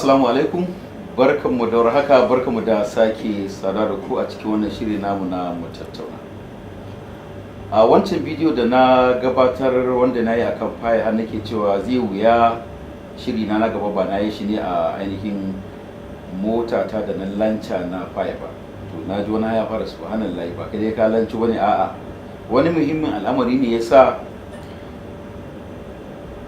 Assalamu alaikum, barkanmu da warhaka, barkanmu da sake saduwa da ku a cikin wannan shiri namu na Mu Tattauna. A wancan bidiyo da na gabatar wanda na yi akan Pi, har nake cewa zai wuya shiri na na gaba ba na yi shi ne a ainihin mota ta da na lanca na Pi ba. To, na ji wani ya fara "Subhanallahi, ba kai dai ka lanci wani." A'a, wani muhimmin al'amari ne ya sa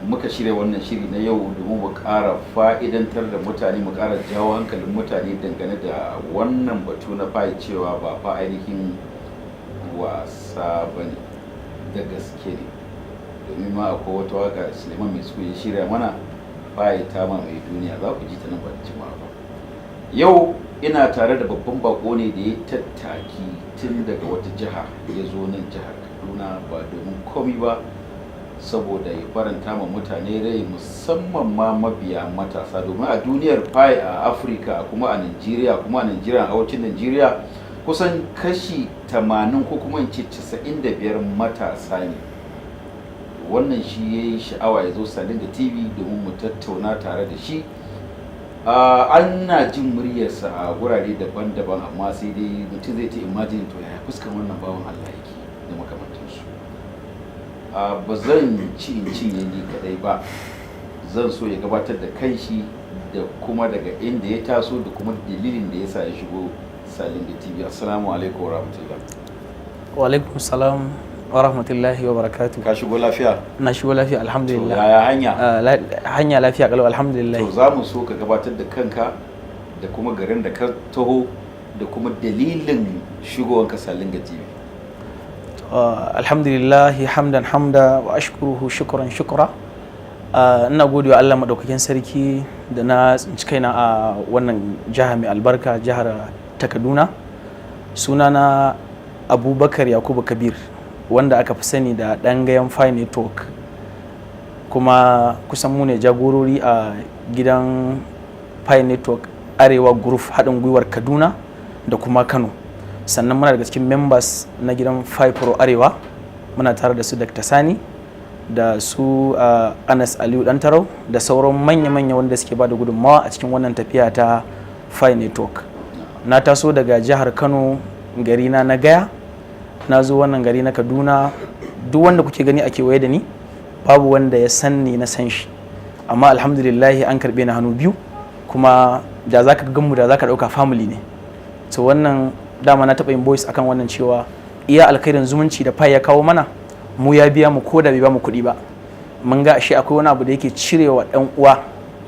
muka shirya wannan shiri na yau domin mu ƙara fa'idantar da mutane, mu ƙara jawo hankalin mutane dangane da wannan batu na Pi, cewa ba fa ainihin wasa ba ne, da gaske ne. Domin ma akwai wata waka Suleiman Mai ya shirya mana, "Pi ta mamaye duniya", za ku ji ta nan ba da jimawa ba. Yau ina tare da babban bako ne da ya tattaki tun daga wata jiha ya zo nan jihar Kaduna, ba domin komi ba saboda ya faranta ma mutane rai, musamman ma mabiya matasa, domin a duniyar Pi a Afirka, kuma a Nigeria, kuma a Nigeria, a arewacin Nigeria, kusan kashi 80 ko kuma in ce 95 matasa ne. Wannan shi ya yi sha'awa ya zo Salinga TV domin mu tattauna tare da shi. Ana jin muryarsa a gurare daban-daban, amma sai dai mutum zai ta imagine, to yaya fuskan wannan bawan Allah yake da makamantansu. Ba zan ci in cinye ni kadai ba, zan so ya gabatar da kanshi da kuma daga inda ya taso da kuma dalilin da ya sa ya shigo Salinga TV. Assalamu alaikum wa rahmatullah. Wa alaikum salam wa rahmatullahi wa barakatuh. Ka shigo lafiya? Na shigo lafiya, alhamdulillah. To, yaya hanya? Hanya lafiya kalau, alhamdulillah. To, za mu so ka gabatar da kanka da kuma garin da ka taho da kuma dalilin shigowanka Salinga TV. Alhamdulillah, hamdan hamda wa ashkuruhu shukran shukra. Ina gode wa Allah madaukakin sarki da na tsinci kaina a wannan jiha mai albarka, jihar ta Kaduna. Sunana Abubakar Yakubu Kabir, wanda aka fi sani da Ɗan Gayan Pi Network, kuma kusan mu ne jagorori a gidan Pi Network Arewa Group, haɗin gwiwar Kaduna da kuma Kano. Sannan muna daga cikin members na gidan Pi Pro Arewa. Muna tare da su Dr. Sani da su Anas Aliyu Dantarau da sauran manya-manya wanda suke ba da gudunmawa a cikin wannan tafiya ta Pi Network. Na taso daga jihar Kano, gari na na Gaya. Na zo wannan gari na Kaduna. Duk wanda kuke gani a kewaye da ni, babu wanda ya san ni na san shi, amma alhamdulillahi an karbe ni hannu biyu, kuma da za ka gan mu da za ka ɗauka family ne. To, wannan dama na taɓa yin voice akan wannan, cewa iya alkhairin zumunci da Pi ya kawo mana, mu ya biya mu ko da bai ba mu kuɗi ba. Mun ga ashe akwai wani abu da yake cirewa ɗan uwa,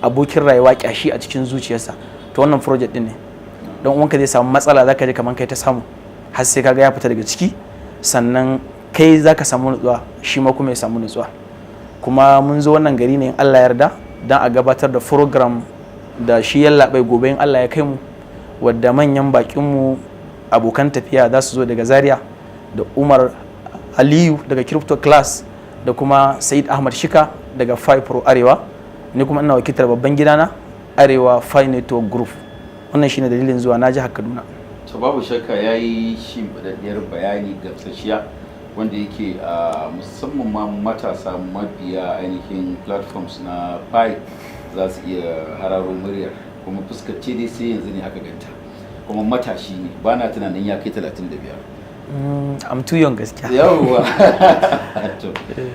abokin rayuwa, kyashi a cikin zuciyarsa. To, wannan project din ne. Dan uwanka zai samu matsala, zaka ji kaman kai ta samu, har sai kaga ya fita daga ciki, sannan kai zaka samu nutsuwa, shi ma kuma ya samu nutsuwa. Kuma mun zo wannan gari ne, in Allah ya yarda, dan a gabatar da program da shi yallaɓai gobe in Allah ya kai mu, wadda manyan bakinmu, abokan tafiya, za su zo daga Zaria, da Umar Aliyu daga Crypto Class da kuma Said Ahmad Shika daga Pi Pro Arewa. Ni kuma ina wakiltar babban gidana, Arewa Pi Network Group. Wannan shine dalilin zuwa na jihar Kaduna. To, babu shakka ya yi shimfiɗaɗɗiyar bayani gamsasshiya, wanda yake a musamman ma matasa mabiya ainihin platforms na Pi za su iya hararo muryar, kuma fuskar ce dai sai yanzu ne aka ganta, kuma matashi ne, ba na tunanin ya kai 35. I'm too young, gaskiya. Yawwa,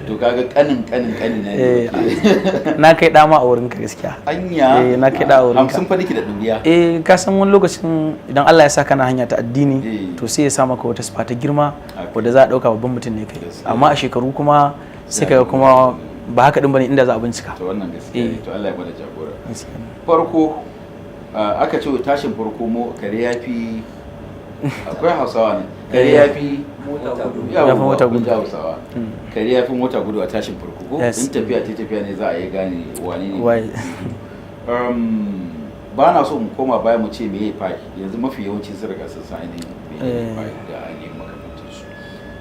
to kaga kanin kanin kanin na Eh, ne. Na kai dama a wurinka, gaskiya. Anya? Eh, na kai da a wurinka. 50 fa nake da ɗuriya. Eh, ka san wani lokacin idan Allah ya sa kana hanya ta addini, to sai ya sa maka wata sifa ta girma wadda za a ɗauka babban mutum ne kai, amma a shekaru kuma sai kaga kuma ba haka din bane inda za a bincika. To, wannan gaskiya ne. Eh. To, Allah ya bada jagora. Gaskiya ne. Farko aka ce tashin farko mo kare ya fi, akwai Hausawa ne, kare ya fi mota gudu. Yawwa, Ya fi mota kun gudu. ji Hausawa, kare ya fi mota gudu a tashin farko ko? Yes. In tafiya ta tafiya ne za a yi gane wane ne. Wai. Ba na so mu koma baya mu ce meye Pi. Yanzu mafi yawanci sun riga sun san ainihin meye Pi da ainihin makamantansu,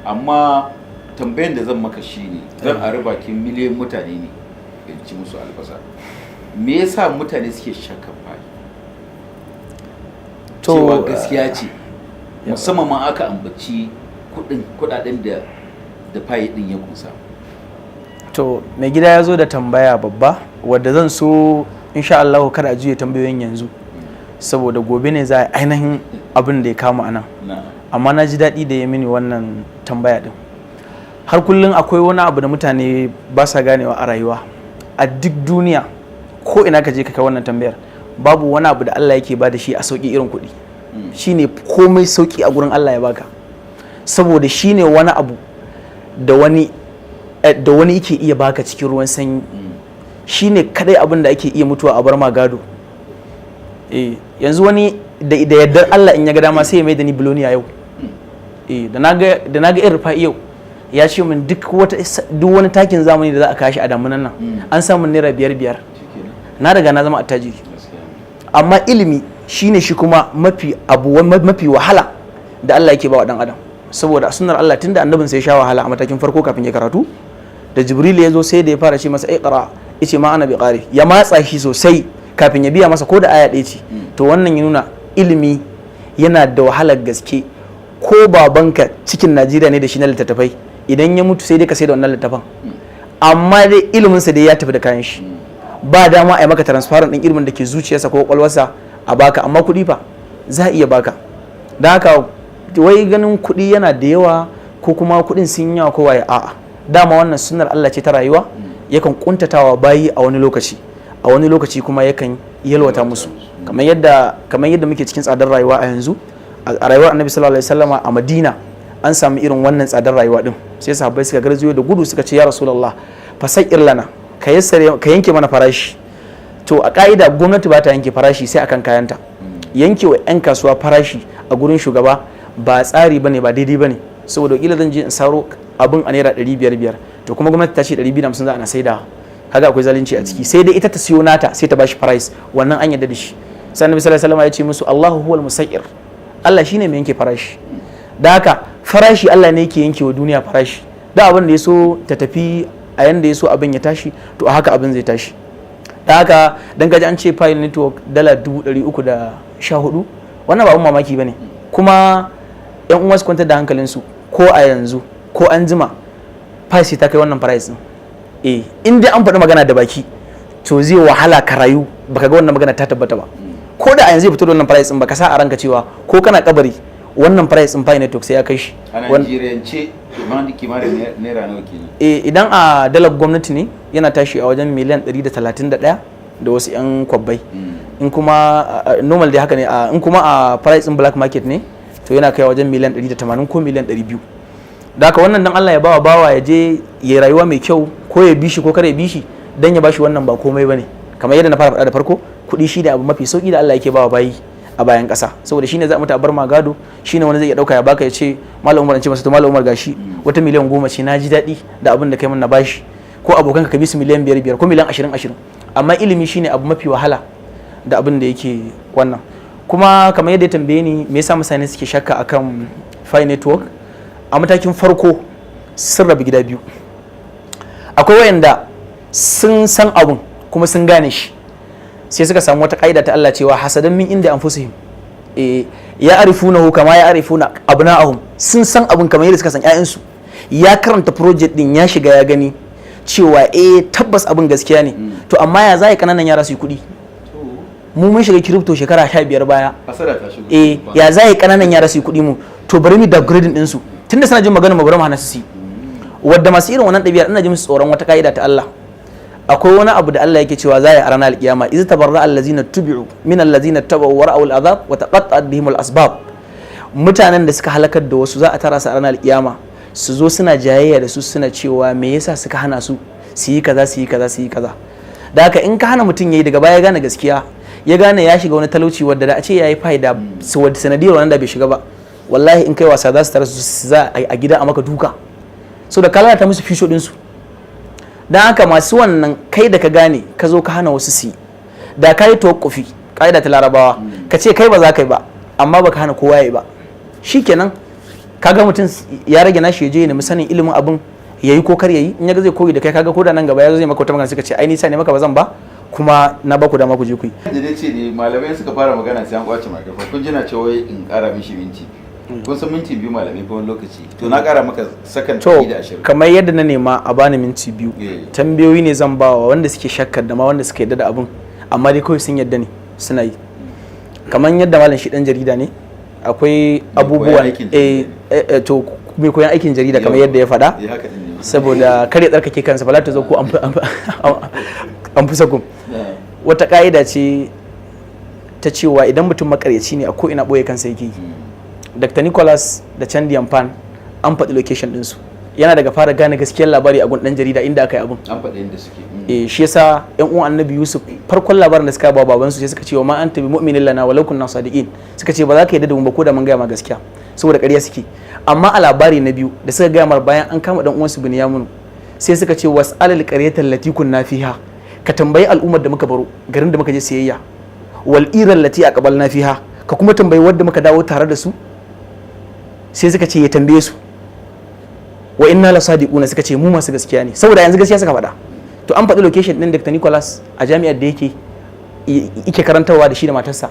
amma tambayan da zan maka shine, zan ari bakin miliyan mutane ne in ci musu albasa: me yasa mutane suke shakkan Pi, To, cewa gaskiya ce, musamman ma aka ambaci kudin kudaden da Pi din ya kunsa? To, mai gida ya zo da tambaya babba wadda zan so Insha Allah kada a juye tambayoyin yanzu, saboda gobe ne za a ainihin abin da ya kama anan. Amma na ji daɗi da ya mini wannan tambaya din. Har kullum akwai wani abu da mutane ba sa ganewa a rayuwa. A duk duniya, ko ina ka je ka kai wannan tambayar, babu wani abu da Allah yake ba da shi a sauƙi irin kuɗi. Shine komai sauƙi a gurin Allah ya baka, saboda shine wani abu da wani yake iya baka cikin ruwan sanyi. Shine kadai abin da ake iya mutuwa a bar ma gado. Yanzu wani da yardar Allah, in ya ga dama, sai ya mai da ni billionaire yau. Da naga irin Rufa'i yau ya ce min duk wani takin zamani da za a kashi a damunan nan, an samu ₦5-5, na riga na zama attajiri. Amma ilimi shine shi kuma mafi abu mafi wahala da Allah yake ba wa dan adam, saboda a sunnar Allah, tunda annabin sai ya sha wahala a matakin farko kafin ya karatu. Da Jibril ya zo, sai da ya fara ce masa "Iqra", yace "Ma ana biqari". Ya matsa shi sosai kafin ya biya masa ko da aya ɗaya ce. To wannan ya nuna ilimi yana da wahalar gaske. Ko babanka cikin Najeriya ne da shi na littattafai, idan ya mutu sai dai ka sai da wannan littattafan, amma dai iliminsa dai ya tafi da kayan shi. Ba dama a yi maka transparent din ilimin da ke zuciyarsa ko kwakwalwarsa a baka. Amma kuɗi fa za a iya baka. Don haka wai ganin kuɗi yana da yawa ko kuma kuɗin sun yawa ko waye, a'a, dama wannan sunnar Allah ce ta rayuwa. Yakan kuntatawa bayi a wani lokaci, a wani lokaci kuma yakan yalwata musu, kamar yadda muke cikin tsadar rayuwa a yanzu. A rayuwar Annabi sallallahu alaihi wasallama a Madina an samu irin wannan tsadar rayuwa din. Sai sahabbai suka garzayo da gudu suka ce, "Ya Rasulullah, fasa'ir lana, ka yassare, ka yanke mana farashi." To a ka'ida gwamnati ba ta yanke farashi sai akan kayanta. Yanke wa 'yan kasuwa farashi a gurin shugaba ba tsari bane, ba daidai bane, saboda kila zan je in saro abin a ₦500-500, to kuma gwamnati ta ce 250 za a na saida. Kaga akwai zalunci a ciki. Sai dai ita ta siyo nata sai ta bashi price, wannan an yarda da shi. Sai Annabi sallallahu alaihi wasallam ya ce musu, "Allahu huwal musa'ir", Allah shine mai yanke farashi. Da haka farashi Allah ne yake yanke wa duniya farashi. Da abin da ya so ta tafi a yanda ya so abin ya tashi, to a haka abin zai tashi. Da haka dan gaji an ce Pi Network $314,000, wannan ba abin mamaki bane. Kuma yan uwa su kwantar da hankalinsu, ko a yanzu ko an jima, Pi sai ta kai wannan price din. In dai an faɗi magana da baki, to zai wahala ka rayu baka ga wannan magana ta tabbata ba. Ko da a yanzu ya fito da wannan price din, baka sa a ranka cewa ko kana kabari wannan price din Pi Network sai ya kai shi. A Najeriyance kimanin naira nawa kenan? Idan a dalar gwamnati ne, yana tashi a wajen miliyan 131 da wasu 'yan kwabbai. In kuma normal dai haka ne, in kuma a price din black market ne, to yana kai wajen miliyan 180 ko miliyan 200. Da haka wannan dan Allah ya bawa bawa ya je ya rayuwa mai kyau, ko ya bi shi ko kada ya bi shi, dan ya bashi wannan ba komai bane. Kamar yadda na fara faɗa da farko, kuɗi shi ne abu mafi sauki da Allah yake bawa bayi a bayan ƙasa, saboda shine za a mutu a bar ma gado, shine wani zai iya ɗauka ya baka, ya ce, "Malam Umar", in ce masa, "To Malam Umar, gashi wata miliyan 10 ce, na ji daɗi da abin da kai min na bashi." Ko abokanka ka bi su miliyan 5-5 ko miliyan 20-20. Amma ilimi shine abu mafi wahala da abin da yake wannan. Kuma kamar yadda ya tambaye ni me yasa mutane suke shakka akan Pi Network, a matakin farko sun rabu gida biyu. Akwai wayanda sun san abun kuma sun gane shi, sai suka samu wata ƙa'ida ta Allah cewa hasadan min inda anfusihim, ya arifunahu kama ya arifuna abna'ahum. Sun san abun kamar yadda suka san ƴaƴansu. Ya karanta project din, ya shiga, ya gani cewa eh, tabbas abin gaskiya ne. To amma ya za kananan yara su yi kuɗi? Mu mun shiga crypto shekara 15 baya. Hasada ta shigo. Ya za kananan yara su yi kuɗi mu? To bari mu downgrading din su, tunda suna jin magana mu, bari mu hana su yi. Wadda masu irin wannan ɗabi'ar, ina ji musu tsoron wata ka'ida ta Allah. Akwai wani abu da Allah yake cewa za a yi a ranar alkiyama: iz tabarra allazina tubi'u min allazina tabau wa ra'aw al'azab wa taqatta'at bihim al-asbab. Mutanen da suka halakar da wasu, za a tara su a ranar alkiyama, su zo suna jayayya da su, suna cewa me yasa suka hana su su yi kaza, su yi kaza, su yi kaza. Da haka in ka hana mutum yayi, daga baya ya gane gaskiya, ya gane ya shiga wani talauci wadda da a ce yayi fa'ida sanadiyar wannan da bai shiga ba, wallahi in kai wasa za su tara su za a gida a maka duka, so da ka lalata musu fisho ɗinsu. Don haka masu wannan, kai da ka gane ka zo ka hana wasu su yi, da ka yi tawakkufi, ƙa'ida ta Larabawa, ka ce kai ba za ka yi ba amma baka hana kowa ya yi ba, shikenan. Kaga mutum ya rage nashi, ya je ya nemi sanin ilimin abin, ya yi ko kar ya yi. In ya ga zai koyi da kai, kaga ko da nan gaba ya zo zai maka wata magana, suka ce ai nisa ne maka ba zan ba, kuma na ba ku dama ku je ku yi. Da dai ce ne malamai suka fara magana sai an kwace microphone. Kun jina cewa in kara mishi minti 2. Kun san minti 2 malamai fa wani lokaci. To na kara maka sakan To 120. kamar yadda na nema a bani minti 2, tambayoyi ne zan ba wa wanda suke shakkar da ma wanda suka yarda da abin. Amma dai kawai sun yadda ne suna yi. Kamar yadda malam shi dan jarida ne, akwai abubuwan aikin jarida. To, mai koyan aikin jarida, kamar yadda ya faɗa, Eh, haka din ne. Saboda kar ya tsarkake kansa, ba ta zo ko an fi sakum. Wata ka'ida ce ta cewa idan mutum makaryaci ne, a ko ina ɓoye kansa yake yi. Dr. Nicholas da Chandi Pan, an faɗi location ɗinsu. Yana daga fara gane gaskiyar labari a gun ɗan jarida inda aka yi abun. An faɗi inda suke. Eh, shi yasa yan uwan Annabi Yusuf, farkon labarin da suka ba babansu, sai suka ce wa ma anta bi mu'minin lana walau kunna sadiqin. Suka ce ba za ka yarda da mu ba ko da mun gaya ma gaskiya, saboda ƙarya suke. Amma a labari na biyu da suka gaya mar bayan an kama dan uwansu Binyaminu, sai suka ce was'alil qaryatal lati kunna fiha, ka tambayi al'ummar da muka baro, garin da muka je siyayya, wal iral lati aqbalna fiha, ka kuma tambayi wadda muka dawo tare da su. Sai suka ce ya tambaye su, wa inna la sadiquna, suka ce mu masu gaskiya ne, saboda yanzu gaskiya suka faɗa. To, an faɗi location ɗin Dr. Nicholas a jami'ar da yake karantarwa da shi da matarsa.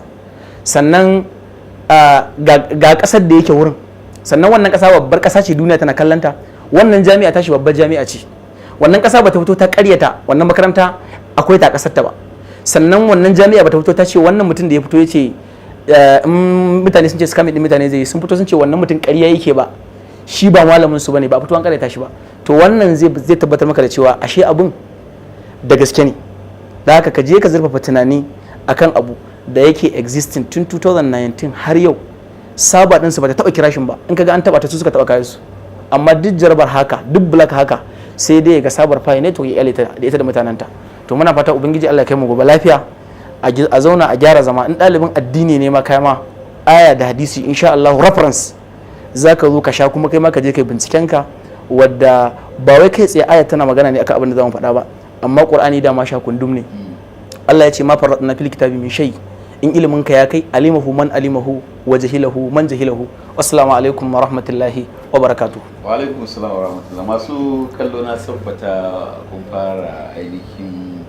Sannan ga ƙasar da yake wurin. Sannan wannan ƙasa babbar ƙasa ce, duniya tana kallanta. Wannan jami'a tashi babbar jami'a ce. Wannan ƙasa bata fito ta ƙaryata wannan makaranta akwai ta a ƙasar ta ba. Sannan wannan jami'a bata fito ta ce wannan mutum da ya fito ya ce in mutane sun ce scamming din mutane zai yi, sun fito sun ce wannan mutum ƙarya yake ba, shi ba malamin su bane, ba a fito an ƙaryata shi ba. To, wannan zai tabbatar maka da cewa ashe abun da gaske ne. Da haka ka je ka zurfafa tunani akan abu da yake existing tun 2019 har yau, server ɗinsu bata taɓa crashing ba. In kaga an taɓa ta, su suka taɓa kayan su. Amma duk jarabar haka, duk black haka, sai dai ga server Pi Network ya ita da ita da mutanenta. To, muna fata Ubangiji Allah ya kai mu gobe lafiya, a zauna a gyara zama. In ɗalibin addini ne ma, kai ma aya da hadisi, insha Allah reference zaka zo ka sha, kuma kai ma ka je kai binciken ka, wadda ba wai kai tsaye aya tana magana ne akan abin da zamu faɗa ba, amma Qur'ani da ma sha kundum ne. Allah ya ce ma farratna fil kitabi min shay. In ilimin ka ya kai, alimahu man alimahu wa jahilahu man jahilahu. Assalamu alaikum wa rahmatullahi wa barakatuh. Wa alaikum assalam wa rahmatullah. Masu kallo, na tabbata kun fara ainihin,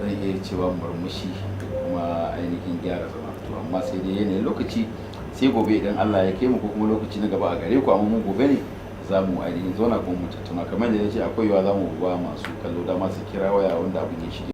zan iya cewa, murmushi da kuma ainihin gyara zama. To, amma sai dai yanayin lokaci, sai gobe idan Allah ya kai mu, ko kuma lokaci na gaba a gare ku. Amma mu gobe ne za mu ainihin zauna kuma mu tattauna. Kamar da ya ce, akwai yawa za mu ba masu kallo dama su kira waya wanda abin ya shige.